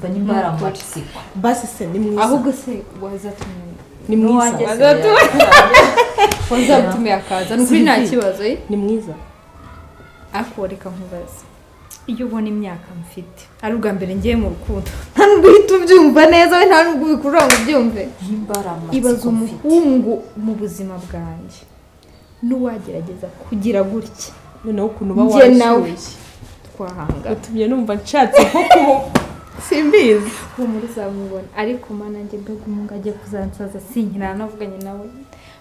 Umva nimba hari amatsiko. Basi se ni mwiza? Ahubwo se wazatumye Ni mwiza? N'uwanjye se. Wazamutumiye akaza, ni ukuri nta kibazo, eh? Ni mwiza? Ariko reka nkubaze, iyo ubona imyaka mfite ari ubwa mbere ngiye mu rukundo, nta nubwo uhita ubyumva neza we, nta nubwo ubikurura ngo ubyumve. Nimba hari amatsiko Ibaza mfite. umuhungu mu buzima bwanjye n'uwagerageza kugira gutya. Noneho ukuntu uba Njye nawe. washyushye. Twahangana. Utumye numva nshatse nko kumu, simbizi. Uwo muri uzamubona, ariko Mana yanjye, mbega umuhungu agiye kuzansaza, sinkira navuganye nawe.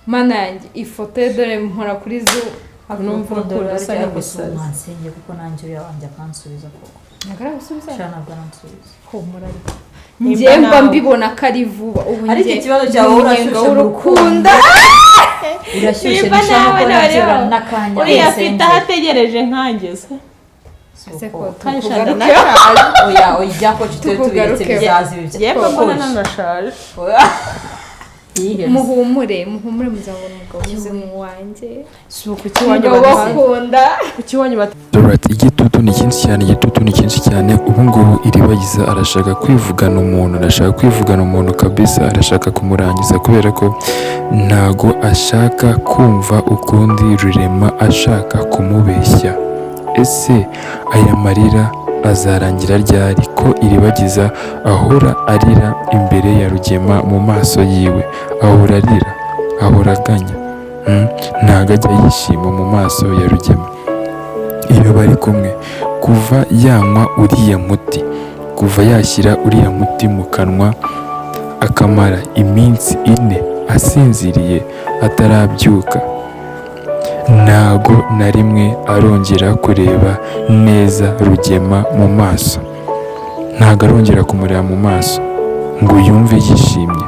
Mana yanjye, ifoto ye dore mpora kuri Zoom. Numva Urukundo urukundo usa rurarya, ariko si n'umusazi. umwansenge, kuko nanjye uriya wanjye akansubiza koko. Ntabwo aragusubiza? Sha, ntabwo aransubiza. Humura, ariko Nimba njye mba nawe. mbibona ko ari vuba ubu. Ariko Njye ikibazo cyawe, ndi urashyushye umunyenga mu w'urukundo. Urashyushye. Nimba Ntushaka nawe ko noneho, nabyura n'akanya uriya afite usenge. aho ategereje nkanjye se? Ese ko Kandi sha, tukugarukeho. ndanashaje. Oya oya, ibya coach tube tubiretse. Tukugarukeho. Bizaza ibi. Yewe, mbona nanashaje. Oya. Yihebye. Muhumure, muhumure, muzabona umugabo umeze nk'uwanjye. Si uku, kuki iwanyu Umugabo bata bakunda. Kuki iwanyu bata Alright, igitutu ni cyinshi cyane, igitutu ni cyinshi cyane. Ubu ngubu Iribagiza arashaka kwivugana umuntu, arashaka kwivugana umuntu kabisa, arashaka kumurangiza kubera ko ntago ashaka kumva ukundi Rurema ashaka kumubeshya. Ese aya marira azarangira ryari, ko Iribagiza ahora arira imbere ya Rugema? Mu maso yiwe ahora arira, ahora aganya. Ntago ajya yishima mu maso ya Rugema iyo bari kumwe. Kuva yanywa uriya muti, kuva yashyira uriya muti mu kanwa, akamara iminsi 4 asinziriye atarabyuka, ntago na rimwe arongera kureba neza Rugema mu maso. Ntago arongera kumureba mu maso ngo yumve yishimye.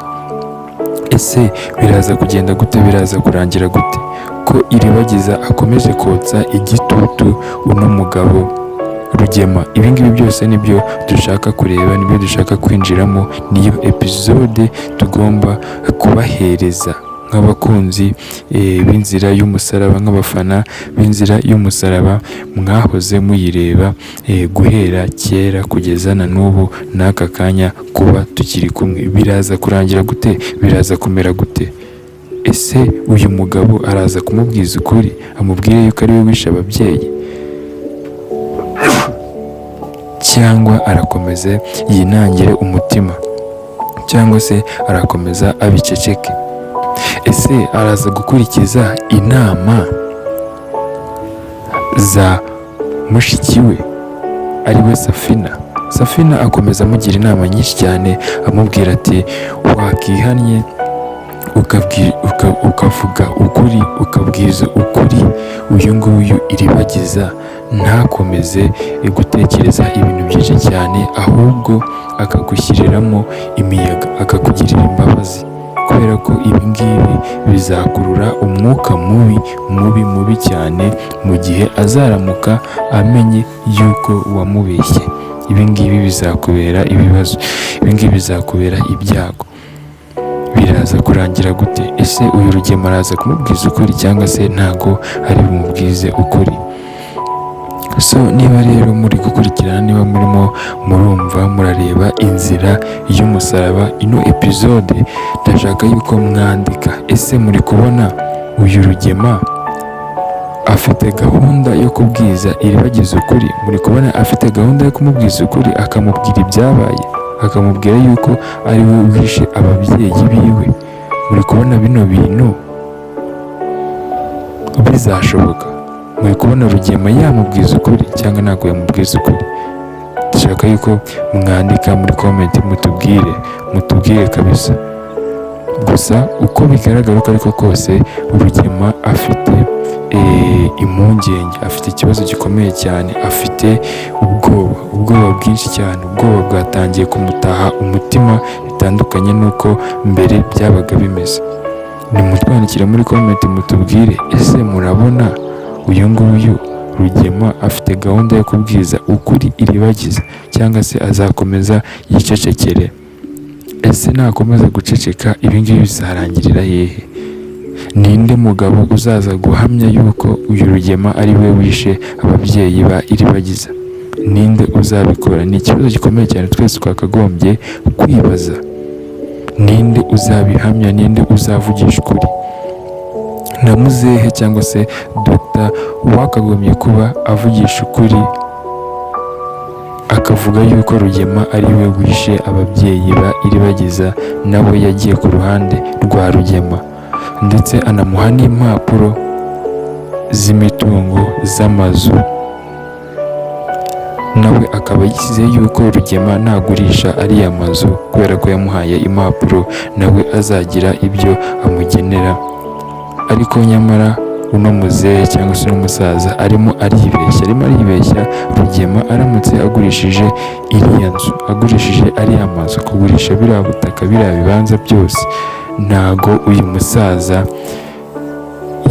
Ese biraza kugenda gute? Biraza kurangira gute, ko Iribagiza akomeje kotsa igitutu uno mugabo Rugema? Ibi ngibi byose nibyo dushaka kureba, nibyo dushaka kwinjiramo, niyo episode tugomba kubahereza nk'abakunzi b'Inzira y'Umusaraba, nk'abafana b'Inzira y'Umusaraba mwahoze muyireba guhera kera kugeza na n'ubu n'aka kanya kuba tukiri kumwe. Biraza kurangira gute? Biraza kumera gute? Ese uyu mugabo araza kumubwiza ukuri, amubwire yuko ari we wishe ababyeyi, cyangwa arakomeza yinangire umutima, cyangwa se arakomeza abiceceke? Ese araza gukurikiza inama za mushiki we, ari we Safina? Safina akomeza amugira inama nyinshi cyane, amubwira ati: "Wakihannye ukavuga ukuri, ukabwiza ukuri uyu nguyu Iribagiza, ntakomeze gutekereza ibintu byinshi cyane, ahubwo akagushyiriramo imiyaga, akakugirira imbabazi, kubera ko ibi ngibi bizakurura umwuka mubi, mubi, mubi cyane mu gihe azaramuka amenye yuko wamubeshye. Ibi ngibi bizakubera ibibazo, ibi ngibi bizakubera ibyago." Biraza kurangira gute? Ese uyu Rugema araza kumubwiza ukuri, cyangwa se ntago ari bumubwize ukuri? So niba rero muri gukurikirana, niba murimo murumva, murareba Inzira y'Umusaraba, ino episode ndashaka yuko mwandika. Ese muri kubona uyu Rugema afite gahunda yo kubwiza Iribagiza ukuri? Muri kubona afite gahunda yo kumubwiza ukuri, akamubwira ibyabaye, akamubwira yuko ari we wishe ababyeyi biwe? Muri kubona bino bintu bizashoboka? Muri kubona Rugema yamubwiza ukuri, cyangwa ntabwo yamubwiza ukuri? Ndashaka yuko mwandika muri comment, mutubwire, mutubwire kabisa. Gusa uko bigaragara, uko ariko kose, Rugema afite impungenge, afite ikibazo gikomeye cyane, afite ubwoba, ubwoba bwinshi cyane. Ubwoba bwatangiye kumutaha umutima bitandukanye n'uko mbere byabaga bimeze. Nimutwandikire muri comment, mutubwire: ese murabona uyu nguyu Rugema afite gahunda yo kubwiza ukuri Iribagiza, cyangwa se azakomeza yicecekere? Ese nakomeza guceceka, ibi ngibi bizarangirira hehe? Ninde mugabo uzaza guhamya yuko uyu Rugema ari we wishe ababyeyi ba Iribagiza? Ninde uzabikora? Ni ikibazo gikomeye cyane twese twakagombye kwibaza. Ninde uzabihamya? Ninde uzavugisha ukuri? Na muzehe cyangwa se dogita wakagombye kuba avugisha ukuri, akavuga yuko Rugema ari we wishe ababyeyi ba Iribagiza, nawe yagiye ku ruhande rwa Rugema, ndetse anamuha n'impapuro z'imitungo z'amazu, nawe akaba yizeye yuko Rugema nagurisha ariya mazu, kubera ko yamuhaye impapuro, nawe azagira ibyo amugenera. Ariko nyamara uno muzehe cyangwa se uno musaza arimo aribeshya, arimo aribeshya. Rugema aramutse agurishije iriya nzu, agurishije ariya mazu, kugurisha biriya butaka, biriya bibanza byose, ntago uyu musaza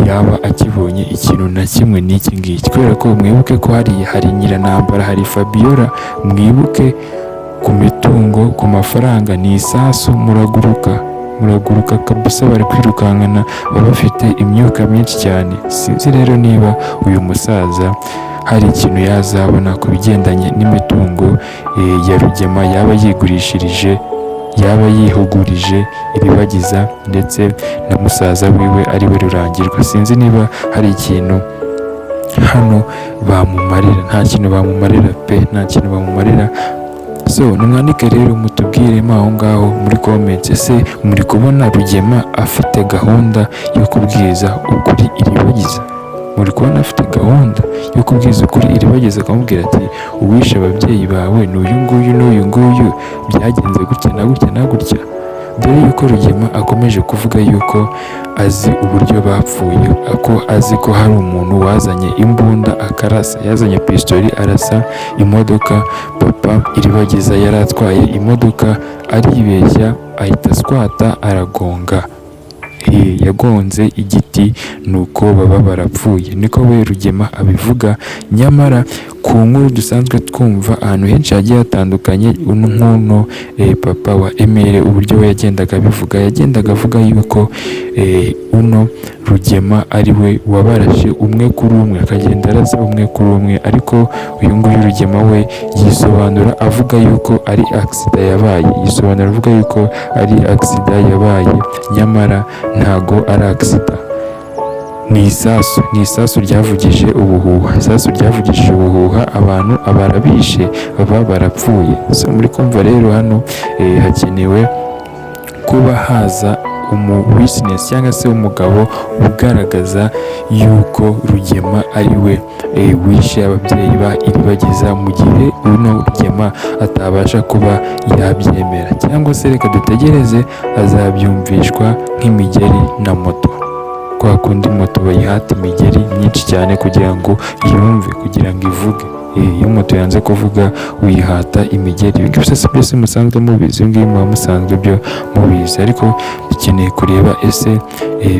yaba akibonye ikintu na kimwe n'iki ngiki, kubera ko mwibuke ko hariya hari Nyiranambara, hari Fabiola. Mwibuke ku mitungo, ku mafaranga, ni isasu, muraguruka, muraguruka kabisa, bari kwirukankana, baba bafite imyuka myinshi cyane. Sinzi rero niba uyu musaza hari ikintu yazabona ku bigendanye n'imitungo ya Rugema yaba yigurishirije, yaba yihugurije Iribagiza ndetse na musaza wiwe ari we Rurangirwa. Sinzi niba hari ikintu hano bamumarira. Nta kintu bamumarira pe, nta kintu bamumarira. So nimwandike rero mutubwiremo aho ngaho muri comments: ese muri kubona Rugema afite gahunda yo kubwiza ukuri Iribagiza? Muri kubona afite gahunda yo kubwiza ukuri Iribagiza, akamubwira ati: "Uwishe ababyeyi bawe ni uyu nguyu n'uyu nguyu, byagenze gutya na gutya na gutya"? Dore yuko Rugema akomeje kuvuga yuko azi uburyo bapfuye, ko azi ko hari umuntu wazanye imbunda akarasa, yazanye pistori arasa imodoka. Papa Iribagiza yari atwaye imodoka, aribeshya ahita aswata aragonga. Yagonze igiti, nuko baba barapfuye. Niko we Rugema abivuga. Nyamara ku nkuru dusanzwe twumva ahantu henshi hagiye hatandukanye, nk'uno papa wa Emile, uburyo we yagendaga abivuga, yagendaga avuga yuko uno Rugema ari we wabarashe umwe kuri umwe, akagenda arasa umwe kuri umwe. Ariko uyu nguyu Rugema we yisobanura avuga yuko ari accident yabaye, yisobanura avuga yuko ari accident yabaye. Nyamara ntago ari accident, ni isasu, ni isasu ryavugije ubuhuha, isasu ryavugije ubuhuha, abantu abarabishe baba barapfuye. So muri kumva rero hano hakenewe kuba haza umu witness cyangwa se umugabo ugaragaza yuko Rugema ari we wishe ababyeyi ba Iribagiza, mu gihe uno Rugema atabasha kuba yabyemera. Cyangwa se reka dutegereze, azabyumvishwa nk'imigeri na moto, kwa kundi moto bayihata imigeri myinshi cyane kugira ngo yumve, kugira ngo ivuge. Iyo moto yanze kuvuga uyihata imigeri. Ibi byose byose musanzwe mubizi, ibi ngibi muba musanzwe byo mubizi, ariko dukeneye kureba ese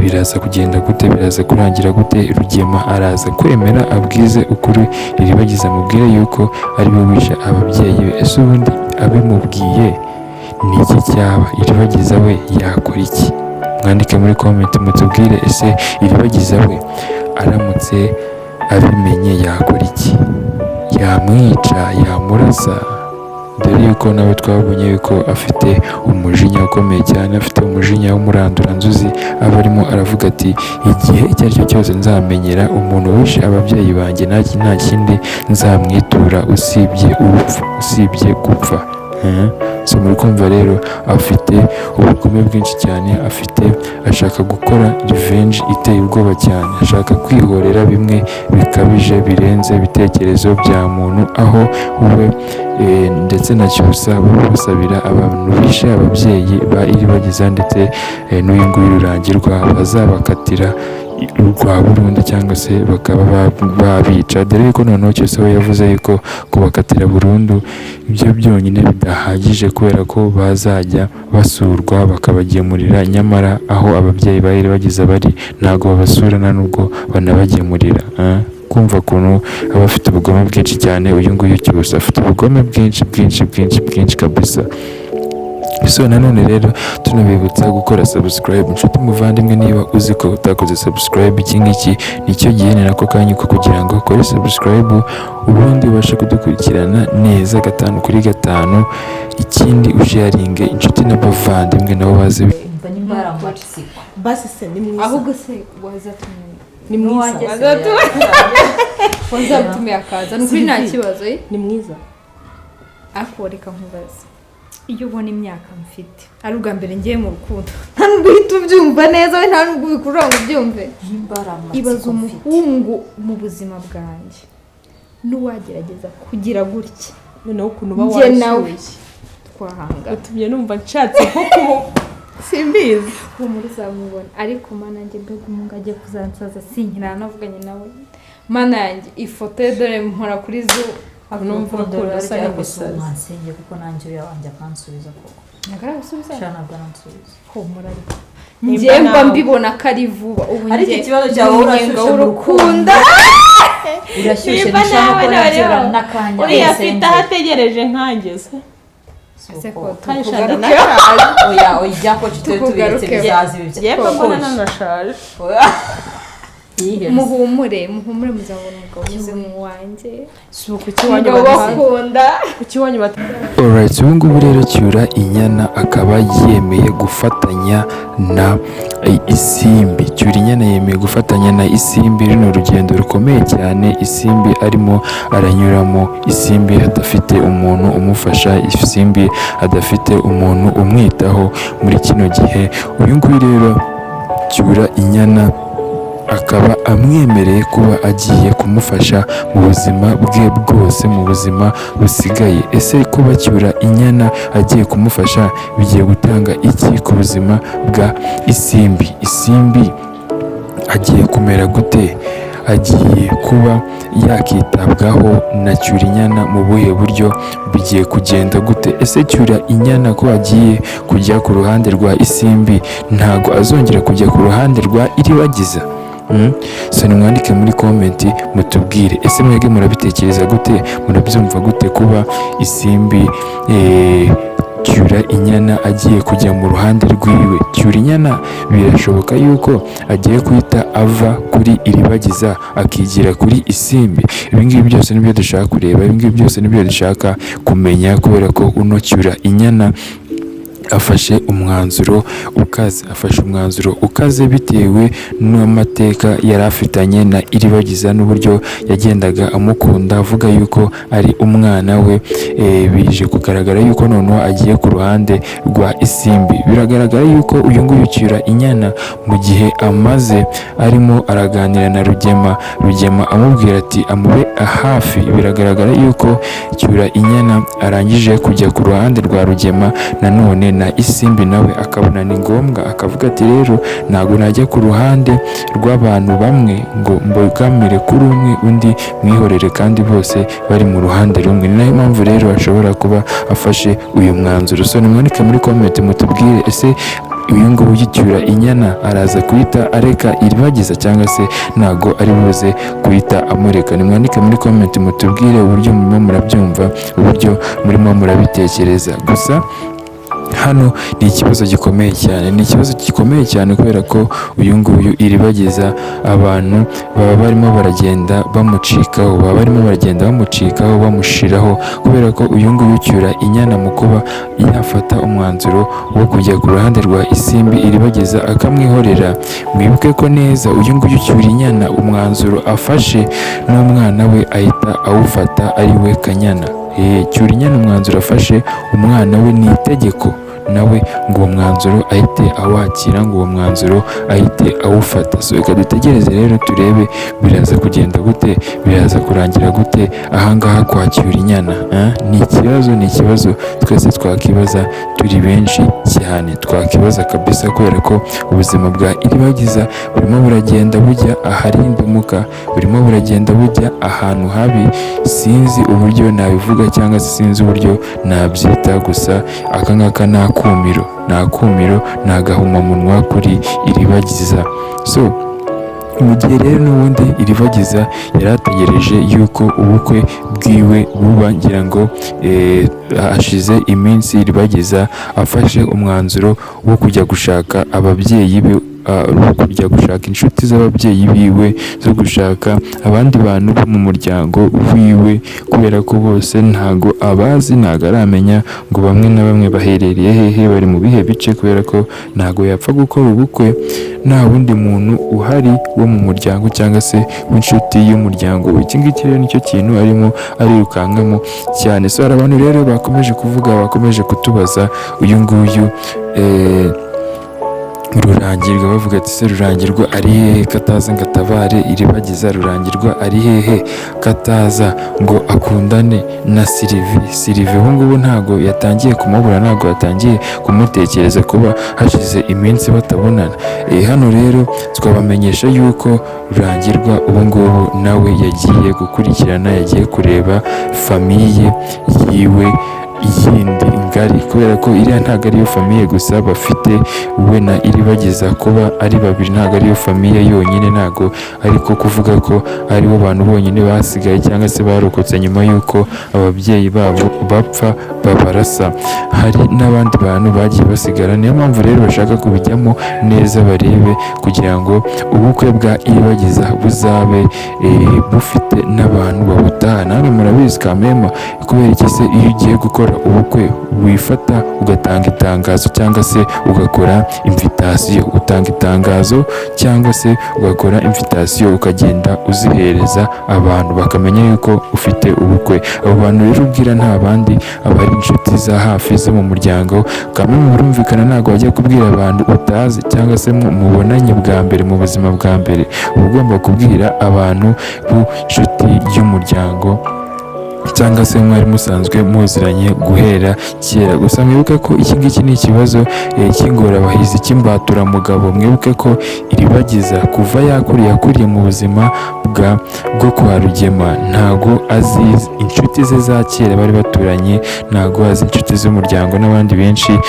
biraza kugenda gute, biraza kurangira gute? Rugema araza kwemera abwize ukuri Iribagiza, amubwire yuko ari we wishe ababyeyi be? Ese ubundi abimubwiye ni iki cyaba? Iribagiza we yakora iki? Mwandike muri comment mutubwire: ese Iribagiza we aramutse abimenye yakora iki? Yamwica? Yamurasa? Dore yuko nawe twabonye yuko afite umujinya ukomeye cyane, afite umujinya w'umuranduranzuzi, aba arimo aravuga ati: "Igihe icyo ari cyo cyose nzamenyera umuntu wishe ababyeyi banjye, nta kindi nzamwitura usibye urupfu, usibye gupfa." So muri kumva rero afite ubugome bwinshi cyane, afite, ashaka gukora revenge iteye ubwoba cyane, ashaka kwihorera bimwe bikabije birenze ibitekerezo bya muntu, aho we ndetse na Cyusa baba basabira abantu bishe ababyeyi ba Iribagiza ndetse n'uyu nguyu Rurangirwa, bazabakatira rwa burundu cyangwa se bakaba babica, dore yuko noneho Cyusa we yavuze yuko kubakatira burundu ibyo byonyine bidahagije, kubera ko bazajya basurwa bakabagemurira. Nyamara aho ababyeyi ba Iribagiza bari ntabwo babasura, nta nubwo banabagemurira. Kumva ukuntu aba afite ubugome bwinshi cyane uyu nguyu Cyusa, afite ubugome bwinshi bwinshi bwinshi bwinshi kabisa. So nanone rero tunabibutsa gukora subscribe. Inshuti muvandimwe, niba uzi ko utakoze subscribe, iki ngiki nicyo gihe, ni nako kanya ko kugira ngo ukore subscribe, ubundi ubashe kudukurikirana neza gatanu kuri gatanu. Ikindi, usharinge inshuti n'abavandimwe nabo baze. Mva nimba hari amatsiko. Basi se ni mwiza? Ahubwo se wazatumye Ni mwiza? N'uwanjye se. Wazamutumiye akaza, ni ukuri nta kibazo, eh? Ni mwiza? Ariko reka nkubaze, iyo ubona imyaka mfite, ari ubwa mbere ngiye mu rukundo, nta nubwo uhita ubyumva neza, we nta nubwo ubikurura ngo ubyumve. Nimba hari amatsiko Ibaza mfite. umuhungu mu buzima bwanjye n'uwagerageza kugira gutya. Noneho ukuntu uba Njye nawe. washyushye. Twahangana. Utumye numva nshatse nko kumu, simbizi. Humura, uzamubona. Ariko Mana yanjye, mbega umuhungu agiye kuzansaza! Sinkira navuganye nawe. Mana yanjye, ifoto ye dore mpora kuri zuba. Numva Urukundo urukundo usa rurarya gusa. n'umusazi. Mwansenge kuko nanjye uriya wanjye akansubiza koko. Ntagarasubiza. Sha, ntabwo aransubiza. Humura, ariko Nimba njye mba nawe. mbibona ko ari vuba ubu. Ariko Njye ikibazo cyawe, ni urashyushye umunyenga mu w'urukundo. Urashyushye. Nimba Ntushaka nawe ko nabyara noneho n'akanya. Uriya afite aho ategereje nkanjye se? Ese ko Kandi shanda tukugaruke. nashaje. Oya oya, ibyakoci tube tubiretse. Tukugaruke. Bizaza ibi. Yewe, mbona nanashaje. Yihebye. Muhumure, muhumure, muzabona umugabo umeze nk'uwanjye. Si uku, kuki iwanyu Umugabo bata bakunda. Kuki iwanyu bata Alright, ubu ngubu rero Cyura Inyana akaba yemeye gufatanya na Isimbi. Cyura Inyana yemeye gufatanya na Isimbi runo rugendo rukomeye cyane Isimbi arimo aranyuramo. Isimbi adafite umuntu umufasha, Isimbi adafite umuntu umwitaho muri kino gihe. Uyu nguyu rero Cyura Inyana akaba amwemereye kuba agiye kumufasha mu buzima bwe bwose, mu buzima busigaye. Ese kuba Cyura Inyana agiye kumufasha bigiye gutanga iki ku buzima bwa Isimbi? Isimbi agiye kumera gute? Agiye kuba yakitabwaho na Cyura Inyana mu buhe buryo? Bigiye kugenda gute? Ese Cyura Inyana ko agiye kujya ku ruhande rwa Isimbi, ntago azongera kujya ku ruhande rwa Iribagiza? So nimwandike muri comment mutubwire, ese mwebwe murabitekereza gute, murabyumva gute kuba Isimbi, Cyura Inyana agiye kujya mu ruhande rwiwe? Cyura Inyana birashoboka yuko agiye guhita ava kuri Iribagiza akigira kuri Isimbi. Ibi ngibi byose nibyo dushaka kureba, ibi ngibi byose nibyo dushaka kumenya, kubera ko uno Cyura Inyana afashe umwanzuro ukaze, afashe umwanzuro ukaze bitewe n'amateka yari afitanye na Iribagiza n'uburyo yagendaga amukunda avuga yuko ari umwana we. Bije kugaragara yuko noneho agiye ku ruhande rwa Isimbi. Biragaragara yuko uyu nguyu Cyura Inyana, mu gihe amaze arimo araganira na Rugema, Rugema amubwira ati amube hafi, biragaragara yuko Cyura Inyana arangije kujya ku ruhande rwa Rugema. Nanone na Isimbi nawe akabona ni ngombwa, akavuga ati rero ntabwo najya ku ruhande rw'abantu bamwe ngo mbogamire kuri umwe, undi mwihorere, kandi bose bari mu ruhande rumwe. Ni nayo mpamvu rero ashobora kuba afashe uyu mwanzuro. So nimwandike muri comment mutubwire, ese uyu nguyu ugicyura Inyana araza guhita areka Iribagiza cyangwa se ntago ari buze guhita amureka? Nimwandike muri comment mutubwire uburyo murimo murabyumva, uburyo murimo murabitekereza. Gusa hano ni ikibazo gikomeye cyane, ni ikibazo gikomeye cyane, kubera ko uyu nguyu Iribagiza abantu baba barimo baragenda bamucikaho, baba barimo baragenda bamucikaho, bamushiraho, kubera ko uyu nguyu ucyura Inyana mu kuba yafata umwanzuro wo kujya ku ruhande rwa Isimbi, Iribagiza akamwihorera. Mwibuke ko neza uyu nguyu ucyura Inyana umwanzuro afashe n'umwana we ahita awufata, ari we Kanyana. Cyura Inyana umwanzuro afashe, umwana we ni itegeko nawe ngo uwo mwanzuro ahite awakira, ngo uwo mwanzuro ahite awufata. So reka dutegereze rero turebe biraza kugenda gute, biraza kurangira gute ahangaha kwa Cyura Inyana, eh? Ni ikibazo, ni ikibazo twese twakibaza turi benshi cyane, twakibaza kabisa, kubera ko ubuzima bwa Iribagiza burimo buragenda bujya aharindimuka, burimo buragenda bujya ahantu habi. Sinzi uburyo nabivuga cyangwa se sinzi uburyo nabyita, gusa aka ngaka ni akumiro, ni akumiro, ni agahomamunwa kuri Iribagiza. So Mu gihe rero n'ubundi Iribagiza yari ategereje yuko ubukwe bwiwe buba, ngira ngo hashize iminsi Iribagiza afashe umwanzuro wo kujya gushaka ababyeyi be, wo kujya gushaka inshuti z'ababyeyi biwe, zo gushaka abandi bantu bo mu muryango wiwe, kubera ko bose ntago abazi, ntago aramenya ngo bamwe na bamwe baherereye hehe, bari mu bihe bice, kubera ko ntago yapfa gukora ubukwe nta wundi muntu uhari wo mu muryango cyangwa se w'inshuti y'umuryango. Iki ngiki rero nicyo kintu arimo arirukankamo cyane. So hari abantu rero bakomeje kuvuga, bakomeje kutubaza uyu nguyu Rurangirwa, bavuga ati: "Se Rurangirwa ari hehe kataza ngo atabare Iribagiza? Rurangirwa ari hehe kataza ngo akundane na Sirivi?" Sirivi ubu ngubu ntabwo yatangiye kumubura, ntabwo yatangiye kumutekereza kuba hashize iminsi batabonana. Hano rero twabamenyesha yuko Rurangirwa ubu ngubu nawe yagiye gukurikirana, yagiye kureba famille yiwe yindi ngari, kubera ko iriya ntabwo ariyo famille gusa bafite we na Iribagiza. Kuba ari babiri ntabwo ariyo famille yonyine, ntabwo ariko kuvuga ko aribo bantu bonyine basigaye cyangwa se barokotse nyuma y'uko ababyeyi babo bapfa babarasa. Hari n'abandi bantu bagiye basigara. Niyo mpamvu rero bashaka kubijyamo neza, barebe kugira ngo ubukwe bwa Iribagiza buzabe bufite n'abantu babutaha. Namwe murabizi kamema, kubera iki se iyo ugiye gukora ubukwe wifata ugatanga itangazo cyangwa se ugakora invitation? Utanga itangazo cyangwa se ugakora invitation, ukagenda uzihereza abantu bakamenya yuko ufite ubukwe. Abo bantu rero ubwira nta bandi, aba ari inshuti za hafi zo mu muryango. Kamwe birumvikana, ntabwo wajya kubwira abantu utazi cyangwa se mubonanye bwa mbere mu buzima bwa mbere. Uba ugomba kubwira abantu b'inshuti y'umuryango cyangwa se mwari musanzwe muziranye guhera kera. Gusa mwibuke ko iki ngiki ni ikibazo cy'ingorabahizi, cy'imbaturamugabo. Mwibuke ko Iribagiza kuva yakuriye, yakuriye mu buzima bwo kwa Rugema, ntago azi inshuti ze za kera bari baturanye, ntago azi inshuti z'umuryango n'abandi benshi.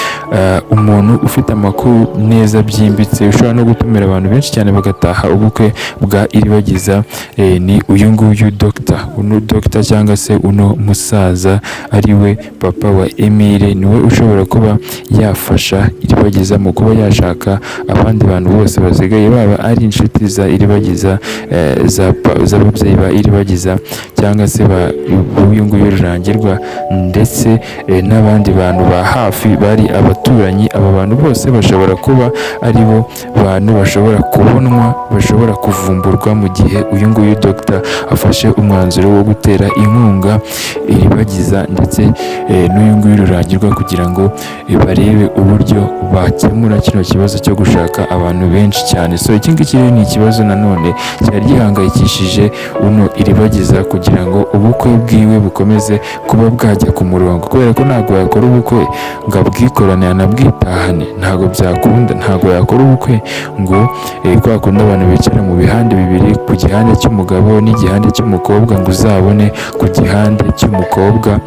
Umuntu ufite amakuru neza byimbitse, ushobora no gutumira abantu benshi cyane bagataha ubukwe bwa Iribagiza, ni uyu nguyu dogita, uno dogita cyangwa se uno musaza ari we papa wa Emile. Niwe ushobora kuba yafasha Iribagiza mu kuba yashaka abandi bantu bose basigaye, baba ari inshuti za Iribagiza, z'ababyeyi ba Iribagiza cyangwa se ba uyu nguyu Rurangirwa, ndetse n'abandi bantu ba hafi bari abaturanyi. Aba bantu bose bashobora kuba ari bo bantu bashobora kubonwa, bashobora kuvumburwa mu gihe uyu nguyu dogita afashe umwanzuro wo gutera inkunga Iribagiza ndetse n'uyu nguyu Rurangirwa, kugira ngo barebe uburyo bakemura kino kibazo cyo gushaka abantu benshi cyane. So iki ngiki rero ni ikibazo nanone cyari gihangayikishije uno Iribagiza, kugira ngo ubukwe bwiwe bukomeze kuba bwajya ku murongo, kubera ko ntabwo yakora ubukwe ngo abwikorane anabwitahane, ntabwo byakunda. Ntabwo yakora ubukwe ngo kwa kundi abantu bicara mu bihande bibiri, ku gihande cy'umugabo n'igihande cy'umukobwa, ngo uzabone ku gihande cy'umukobwa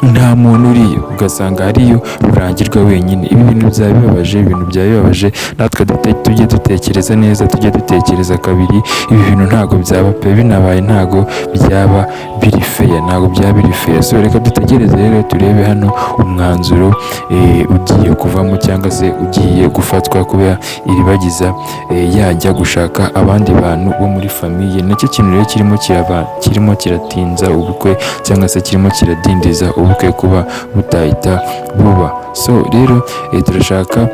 nta muntu uriyo, ugasanga hariyo Rurangirwa wenyine. Ibi bintu byaba bibabaje, ibintu byaba bibabaje. Natwe tujye dutekereza neza, tujye dutekereza kabiri. Ibi bintu ntabwo byaba pe, binabaye ntabwo byaba biri fair, ntabwo byaba biri fair. So reka dutegereze rero turebe hano umwanzuro ugiye kuvamo cyangwa se ugiye gufatwa kuba Iribagiza yajya gushaka abandi bantu bo muri famille. Nicyo kintu rero kirimo kiraba, kirimo kiratinza ubukwe cyangwa se kirimo kiradindiza ubukwe kuba butahita buba. So rero turashaka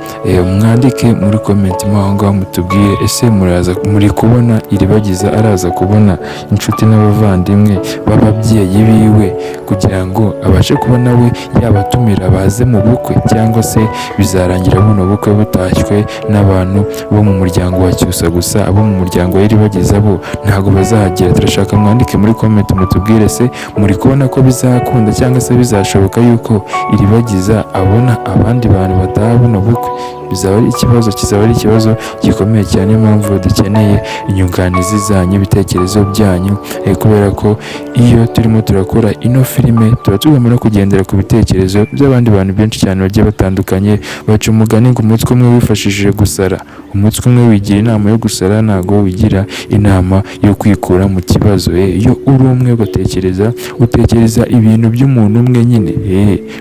mwandike muri comment mo aho ngaho, mutubwire: ese muraza muri kubona Iribagiza araza kubona inshuti n'abavandimwe b'ababyeyi biwe kugira ngo abashe kuba nawe yabatumira baze mu bukwe, cyangwa se bizarangira buno bukwe butashywe n'abantu bo mu muryango wa Cyusa gusa, abo mu muryango wa Iribagiza bo ntabwo bazahagera? Turashaka mwandike muri comment mutubwire: se muri kubona ko bizakunda cyangwa se bizashoboka yuko Iribagiza abona abandi bantu bataha buno bukwe? Bizaba ari ikibazo, kizaba ari ikibazo gikomeye cyane. Niyo mpamvu dukeneye inyunganizi zanyu, ibitekerezo byanyu, kubera ko iyo turimo turakora ino filime tuba tugomba no kugendera ku bitekerezo by'abandi bantu benshi cyane bagiye batandukanye. Baca umugani ngo umutwe umwe wifashishije gusara, umutwe umwe wigira inama yo gusara, ntabwo wigira inama yo kwikura mu kibazo. Iyo uri umwe ugatekereza, utekereza ibintu by'umuntu umwe nyine.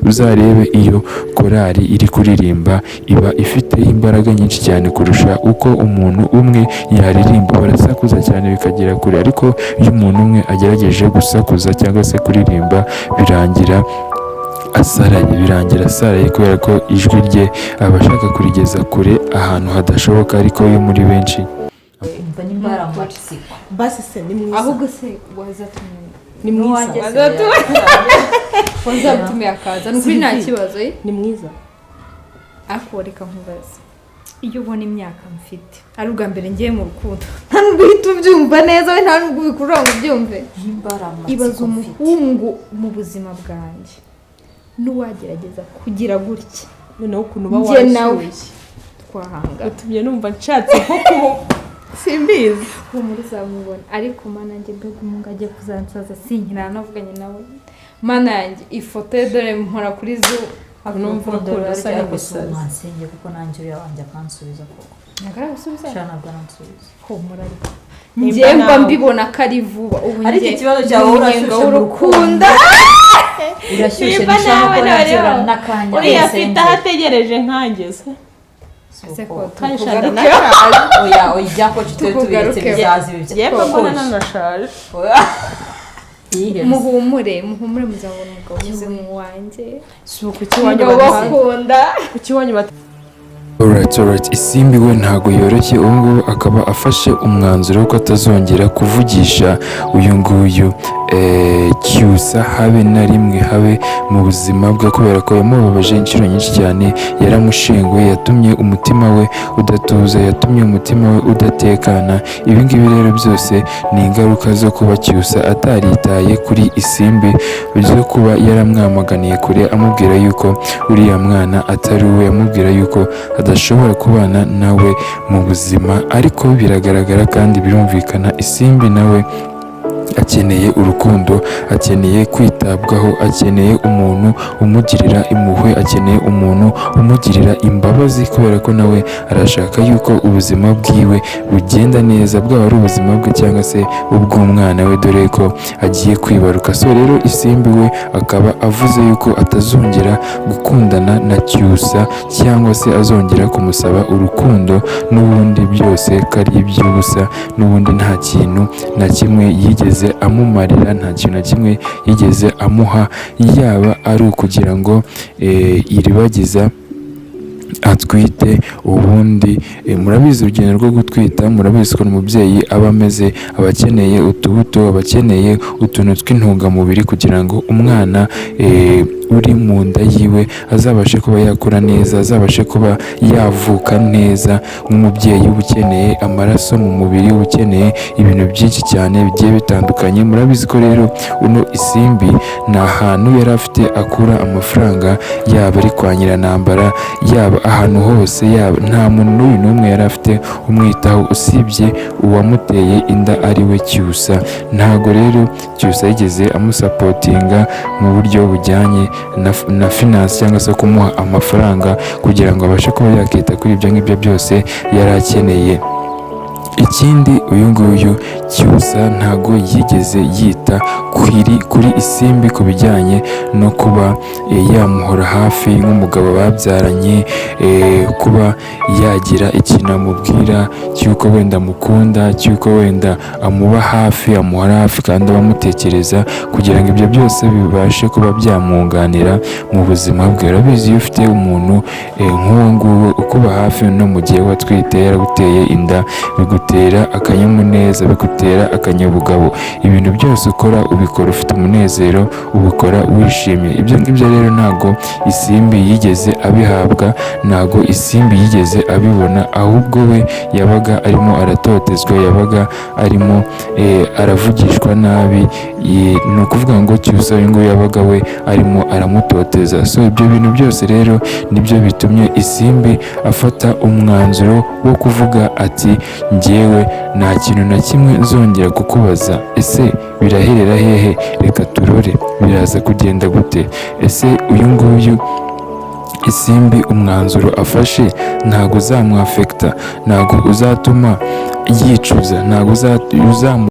Uzarebe iyo korali iri kuririmba, iba ifite imbaraga nyinshi cyane kurusha uko umuntu umwe yaririmba. Barasakuza cyane bikagera kure, ariko iyo umuntu umwe agerageje gusakuza cyangwa se kuririmba, birangira asaraye, birangira asaraye, kubera ko ijwi rye aba ashaka kurigeza kure ahantu hadashoboka, ariko iyo muri benshi. Umva, nimba hari amatsiko. Basi se ni mwiza? Ahubwo se wazatumye Ni mwiza? N'uwanjye se. Wazamutumiye akaza, ni ukuri nta kibazo, eh? Ni mwiza? Ariko reka nkubaze, iyo ubona imyaka mfite, ari ubwa mbere ngiye mu rukundo, nta nubwo uhita ubyumva neza we, nta nubwo ubikurura ngo ubyumve. Nimba hari Ibaza amatsiko mfite. umuhungu mu buzima bwanjye n'uwagerageza kugira gutya, Noneho ukuntu uba njye nawe washyushye twahangana. Utumye numva nshatse nko kumu, simbizi. Humura, uzamubona. Ariko Mana yanjye, mbega umuhungu agiye kuzansaza, sinkira navuganye nawe. Mana yanjye, ifoto ye dore mpora kuri Zoom. Numva Urukundo urukundo rurarya, rusa ariko si n'imisazi. Mwansenge kuko nanjye uriya wanjye akansubiza koko. Ntabwo aragusubiza? Sha, ntabwo aransubiza. Humura, ariko Nimba njye mba nawe. mbibona ko ari vuba ubu. Ariko Njye ikibazo cyawe, ni urashyushye umunyenga mu w'urukundo. Urashyushye. Nimba Ntushaka nawe ko nabyara noneho n'akanya. uriya afite aho ategereje nkanjye se? Ese ko Kandi shada tukugarukeho. nashaje. Oya oya, ibyakoci tube tubiretse. Tukugarukeho. Bizaza ibi. Yepfo mbona nanashaje. Yihebye. Muhumure, muhumure, muzabona umugabo umeze nk'uwanjye. Si uku iwanyu Umugabo bata bakunda. Kuki iwanyu bata Alright, alright. Isimbi we ntago yoroshye. Ubu ngubu akaba afashe umwanzuro ko atazongera kuvugisha uyu nguyu Cyusa habe na rimwe, habe mu buzima bwe, kubera ko yamubabaje inshuro nyinshi cyane, yaramushenguye, yatumye umutima we udatuza, yatumye umutima we udatekana. Ibi ngibi rero byose ni ingaruka zo kuba Cyusa ataritaye kuri Isimbi, zo kuba yaramwamaganiye kure, amubwira yuko uriya mwana atari uwe, amubwira yuko adashobora kubana nawe mu buzima. Ariko biragaragara kandi birumvikana, Isimbi nawe akeneye urukundo, akeneye kwitabwaho, akeneye umuntu umugirira impuhwe, akeneye umuntu umugirira imbabazi, kubera ko nawe arashaka yuko ubuzima bwiwe bugenda neza, bwaba ari ubuzima bwe cyangwa se ubw'umwana we, dore ko agiye kwibaruka. So rero Isimbi we akaba avuze yuko atazongera gukundana na Cyusa cyangwa se azongera kumusaba urukundo, n'ubundi byose ko ari iby'ubusa, n'ubundi nta kintu na kimwe yigeze amumarira, nta kintu na kimwe yigeze amuha, yaba ari ukugira ngo Iribagiza atwite. Ubundi murabizi urugendo rwo gutwita, murabizi ukuntu umubyeyi aba ameze, aba akeneye utubuto, aba akeneye utuntu tw'intungamubiri kugira ngo umwana uri mu nda yiwe azabashe kuba yakura neza, azabashe kuba yavuka neza. Nk'umubyeyi uba ukeneye amaraso mu mubiri, uba ukeneye ibintu byinshi cyane bigiye bitandukanye. Murabizi ko rero uno Isimbi ni ahantu yari afite akura amafaranga, yaba ari kwa Nyiranambara, yaba ahantu hose, yaba nta muntu n'uyu n'umwe yari afite umwitaho usibye uwamuteye inda, ari we Cyusa. Ntago rero Cyusa yigeze amusapotinga mu buryo bujyanye na finance cyangwa se kumuha amafaranga kugira ngo abashe kuba yakita kuri ibyo ngibyo byose yari akeneye. Ikindi, uyu nguyu Cyusa ntago yigeze yita kuri Isimbi ku bijyanye no kuba yamuhora hafi nk'umugabo babyaranye, kuba yagira ikintu amubwira cy'uko wenda amukunda, cy'uko wenda amuba hafi, amuhora hafi kandi abamutekereza, kugira ngo ibyo byose bibashe kuba byamwunganira mu buzima bwe. Urabizi, iyo ufite umuntu nk'uwo nguwo ukuba hafi, no mu gihe watwite yaraguteye inda, bigutera Bigutera akanyamuneza, bigutera akanyabugabo. Ibintu byose ukora ubikora ufite umunezero, ubikora wishimye. Ibyo ngibyo rero ntago Isimbi yigeze abihabwa, ntago Isimbi yigeze abibona, ahubwo we yabaga arimo aratotezwa, yabaga arimo aravugishwa nabi. Ni ukuvuga ngo Cyusa uyu nguyu yabaga we arimo aramutoteza. So ibyo bintu byose rero nibyo bitumye Isimbi afata umwanzuro wo kuvuga ati: "Njyewe nta kintu na kimwe nzongera kukubaza." Ese biraherera hehe? Reka turore biraza kugenda gute. Ese uyu nguyu Isimbi umwanzuro afashe ntabwo uzamwafekita, ntabwo uzatuma yicuza, ntabwo uzamu